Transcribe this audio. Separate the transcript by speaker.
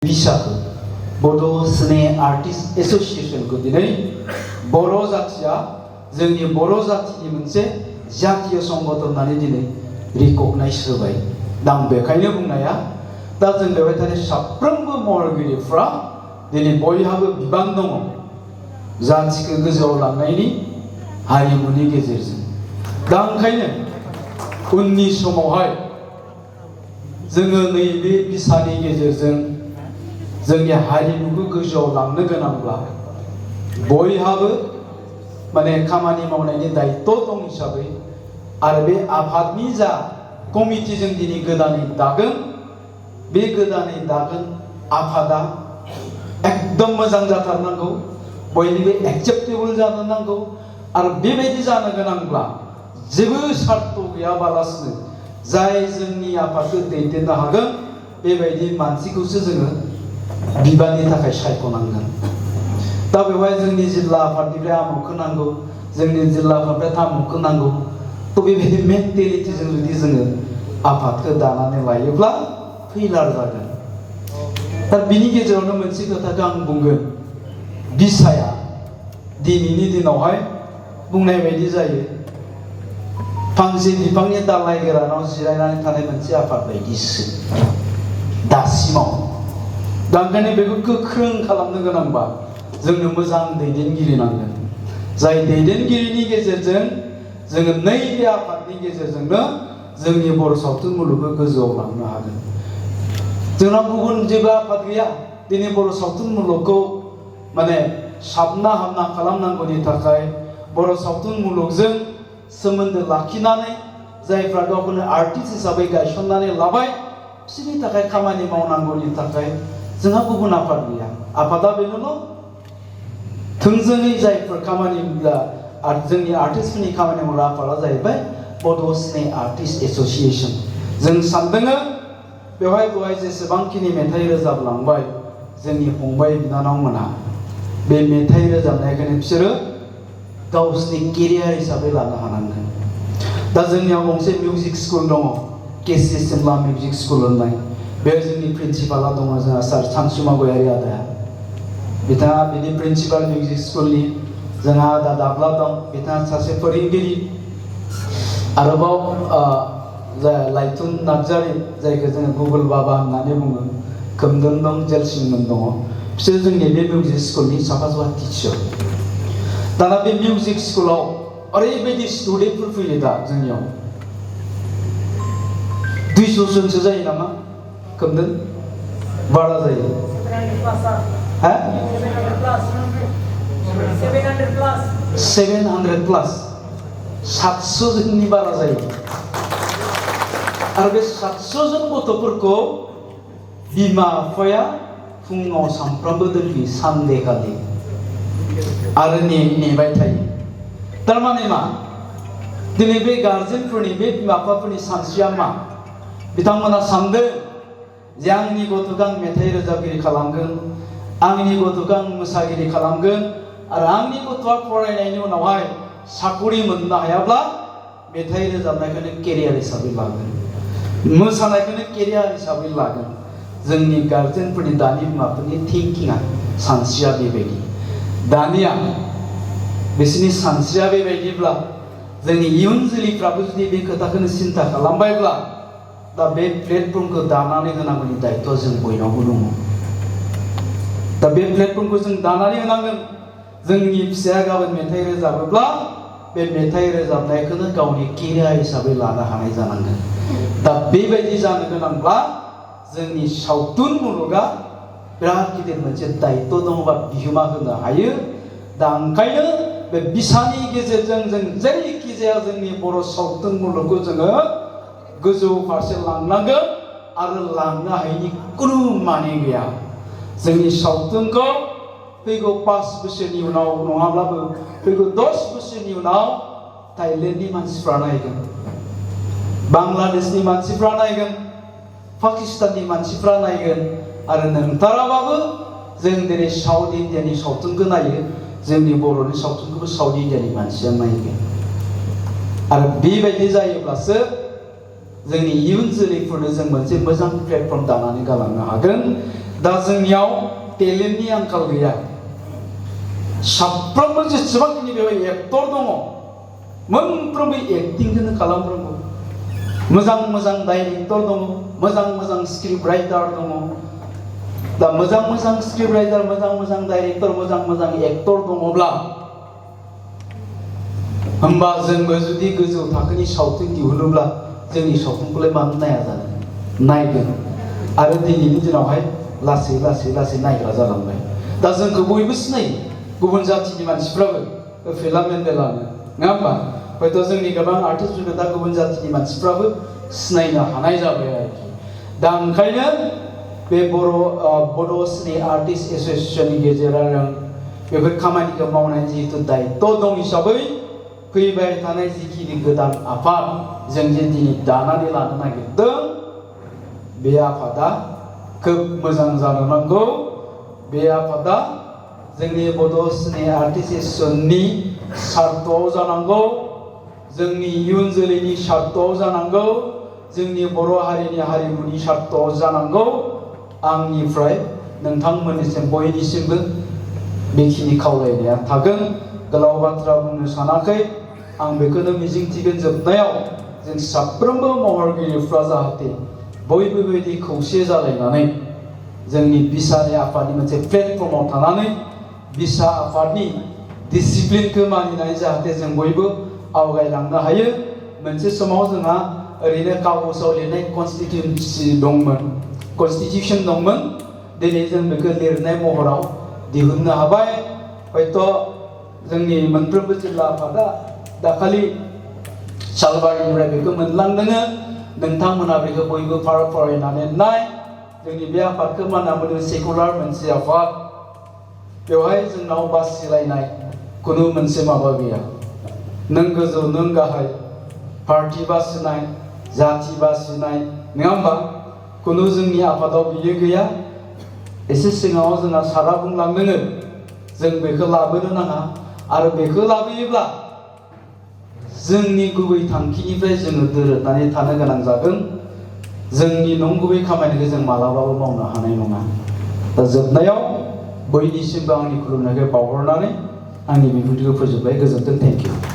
Speaker 1: बिसाखौ बड' सिने आर्टिस्ट एसोसिएशनखौ दिनै बर' जाथिया जोंनि बर' जातिनि मोनसे जातीय संगठन होननानै दिनै रिकगनाइज होबाय। दा आं बेखायनो बुंनाया दा जों बेवहाय थानाय साफ्रोमबो महरगिरिफ्रा दिनै बयहाबो बिबान दङ जातिखौ गोजौआव लांनायनि हारिमुनि गेजेरजों। दा ओंखायनो उननि समावहाय जोङो नैबे बिसानि गेजेरजों जोंनि हारिमुखौ गोजौआव लांनो गोनांब्ला बयहाबो माने खामानि मावनायनि दायित्व दं हिसाबै आरो बे आफादनि जा कमिटिजों दिनै गोदानै दागोन बे गोदानै दागोन आफादा एकदम मोजां जाथारनांगौ, बयनिबो एक्सेप्टेबल जानो नांगौ आरो बेबायदि जानो गोनांब्ला जेबो सार्थ गैयाबालासिनो जाय जोंनि आफादखौ दैदेननो हागोन बेबायदि मानसिखौसो जोङो बिबाननि थाखाय सायख'नांगोन। दा बेवहाय जोंनि जिल्ला आफादनिफ्राय आमुखखौ नांगौ, जोंनि जिल्ला आफादनिफ्राय तामुखखौ नांगौ, थ' बेबायदि मेन्टेलिटिजों जुदि जोङो आफादखौ दानानै लायोब्ला फैलार जागोन। दा बिनि गेजेरावनो मोनसे खोथाखौ आं बुंगोन, बिसाया दिनैनि दिनावहाय बुंनाय बायदि जायो फांसे बिफांनि दालाइ गोरानाव जिरायनानै थानाय मोनसे आफाद बायदिसो दासिमाव। दा ओंखायनो बेखौ गोख्रों खालामनो गोनांबा जोंनो मोजां दैदेनगिरि नांगोन, जाय दैदेनगिरिनि गेजेरजों जोङो नैबे आफादनि गेजेरजोंनो जोंनि बर' सावथुन मुलुगखौ गोजौआव लांनो हागोन। जोंनाव गुबुन जेबो आफाद गैया दिनै बर' सावथुन मुलुगखौ माने साबना हामना खालामनांगौनि थाखाय बर' सावथुन मुलुगजों सोमोन्दो लाखिनानै जायफ्रा गावखौनो आर्टिस्ट हिसाबै गायसननानै लाबाय बिसोरनि थाखाय खामानि मावनांगौनि थाखाय जोंहा गुबुन आफाद गैया। आफादा बेनोल' थोंजोङै जायफोर खामानि जोंनि आर्टिस्टफोरनि खामानि मावग्रा आफादा जाहैबाय बड' सिने आर्टिस्ट एसोसिएशन। जों सानदोङो बेवहाय जेसेबांखिनि मेथाइ रोजाबलांबाय जोंनि फंबाय बिनानावमोना बे मेथाइ रोजाबनायखायनो बिसोरो गावसोरनि केरियार हिसाबै लानो हानांगोन। दा जोंनियाव गंसे मिउजिक स्कुल दङ, केसि सिमला मिउजिक स्कुल होननाय, बे जोंनि प्रिन्सिपाला दङ जोंहा सार सानसुमा गयारि आदाया, बिथाङा बिनि प्रिन्सिपाल मिउजिक स्कुलनि। जोंहा आदा दाब्ला दं, बिथाङा सासे फोरोंगिरि। आरोबाव लाइथुन नार्जारि जायखौ जोङो गुगोल बाबा होननानै बुङो, खोमदोन दं, जेलसिंमोन दङ, बिसोर जोंनि बे मिउजिक स्कुलनि साफा साफा टिचार। दाना बे मिउजिक स्कुलाव ओरैबायदि स्टुडेन्टफोर फैयो दा जोंनियाव 200 जनसो जायो नामा खोमदोन? बारा जायो। 700 प्लास 700 जननि बारा जायो। आरो बे 700 जन गथ'फोरखौ बिमा बिफाया फुङाव सानफ्रामबो दोनफैयो सानदे खालि आरो नेबाय थायो। थारमाने मा दिनै बे गार्जेनफोरनि बे बिमा बिफाफोरनि सानस्रिया मा? बिथांमोना सानदों जे आंनि गथ'खौ आं मेथाइ रोजाबगिरि खालामगोन, आंनि गथ'खौ आं मोसागिरि खालामगोन आरो आंनि गथ'आ फरायनायनि उनावहाय साकरि मोननो हायाब्ला मेथाइ रोजाबनायखौनो केरियार हिसाबै लागोन, मोसानायखौनो केरियार हिसाबै लागोन। जोंनि गार्जेनफोरनि दानि बिमाफोरनि थिंकिंआ सानस्रिया बेबायदि। दानिया बिसोरनि सानस्रिया बेबायदिब्ला जोंनि इयुन जोलैफ्राबो जुदि बे खोथाखौनो सिन्था खालामबायब्ला दा बे प्लेटफर्मखौ दानानै होनांगौनि दायित्वआ जों बयनावबो दङ। दा बे प्लेटफर्मखौ जों दानानै होनांगोन। जोंनि फिसाया गाबोन मेथाइ रोजाबोब्ला बे मेथाइ रोजाबनायखौनो गावनि केरियार हिसाबै लानो हानाय जानांगोन। दा बेबायदि जानो गोनांब्ला जोंनि सावथुन मुलुगा बिराद गिदिर मोनसे दायित्व दङ बा बिहोमा होनो हायो। दा ओंखायनो बे बिसानि गेजेरजों जों जेरैखि जाया जोंनि बर' सावथुन मुलुगखौ जोङो गोजौ फारसे लांनांगोन आरो लांनो हायैनि खुनु माने गैया। जोंनि सावथुनखौ फैगौ 5 बोसोरनि उनाव नङाब्लाबो फैगौ 10 बोसोरनि उनाव थाइलेण्डनि मानसिफ्रा नायगोन, बांलादेशनि मानसिफ्रा नायगोन, पाकिस्ताननि मानसिफ्रा नायगोन आरो नोंथाराबाबो जों दिनै साउथ इण्डियानि सावथुनखौ नायो, जोंनि बर'नि सावथुनखौबो साउथ इण्डियानि मानसिया नायगोन। आरो बेबायदि जायोब्लासो जोंनि इयुन जोलैफोरनो जों मोनसे मोजां प्लेटफर्म दानानै गालांनो हागोन। दा जोंनियाव टेलेन्टनि आंखाल गैया साफ्रोमबो जेसेबांखिनि बेवहाय एक्टर दङ मोनफ्रोमबो एक्टिंखौनो खालामफ्रोमबो मोजां मोजां डाइरेक्टर दङ मोजां मोजां स्क्रिप्ट राइटार दङ दा मोजां मोजां स्क्रिप्ट राइटार मोजां मोजां डाइरेक्टर मोजां मोजां एक्टर दङब्ला होमबा जोंबो जुदि गोजौ थाखोनि सावथुन दिहुनोब्ला जोंनि सावथुनखौलाय मानो नाया जानो नायगोन आरो दिनैनि दिनावहाय लासै लासै लासै नायग्रा जालांबाय दा जोंखौ बयबो सिनायो गुबुन जाथिनि मानसिफ्राबो फिला मेन्डेलानो नङा होमबा हयथ' जोंनि गोबां आर्टिस्टफोरखौ दा गुबुन जाथिनि मानसिफ्राबो सिनायनो हानाय जाबाय आरोखि दा ओंखायनो बे बड' सिने आर्टिस्ट एस'सिएशननि गेजेराव बेफोर खामानिखौ मावनायनि जिहेतु दायित्व दं हिसाबै फैबाय थानाय जिखिनि गोदान आफाद जों जे दिनै दानानै लानो नागिरदों बे आफादा खोब मोजां जानो नांगौ बे आफादा जोंनि बड' सिने आर्टिस्ट एस'सिएशननि सार्थआव जानांगौ जोंनि इयुन जोलैनि सार्थआव जानांगौ जोंनि बर' हारिनि हारिमुनि सार्थआव जानांगौ आंनिफ्राय नोंथांमोननिसिम बयनिसिमबो बेखिनि खावलायनाया थागोन गोलाव बाथ्रा बुंनो सानाखै आं बेखौनो मिजिंथिगोन जोबनायाव जों साफ्रोमबो महरगिरिफ्रा जाहाथे बयबो बेबायदि खौसे जालायनानै जोंनि बिसानि आफादनि मोनसे प्लेटफर्माव थानानै बिसा आफादनि डिसिप्लिनखौ मानिनानै जाहाथे जों बयबो आवगायलांनो हायो मोनसे समाव जोंहा ओरैनो कागजाव लिरनाय कनस्टिटिउसन दंमोन दिनै जों बेखौ लिरनाय महराव दिहुननो हाबाय हयथ' जोंनि मोनफ्रोमबो जिल्ला आफादा दाखालि सालबारिनिफ्राय बेखौ मोनलांदों नोंथांमोना बेखौ बयबो फरायनानै नाय जोंनि बे आफादखौ मा होनना बुङो सेकुलार मोनसे आफाद बेवहाय जोंनाव बासिलायनाय खुनु मोनसे माबा गैया नों गोजौ नों गाहाय पार्टी बासिनाय जाति बासिनाय नङा होमबा खुनु जोंनि आफादाव बियो गैया एसे सिगाङाव जोंहा सारा बुंलांदों जों बेखौ लाबोनो नाङा आरो बेखौ लाबोयोब्ला जोंनि गुबै थांखिनिफ्राय जोङो दोरोदनानै थानो गोनां जागोन जोंनि नंगुबै खामानिखौ जों मालाबाबो मावनो हानाय नङा दा जोबनायाव बयनिसिमबो आंनि खुलुमनायखौ बावहरनानै आंनि बिबुंथिखौ फोजोबबाय गोजोन्थों थेंक इउ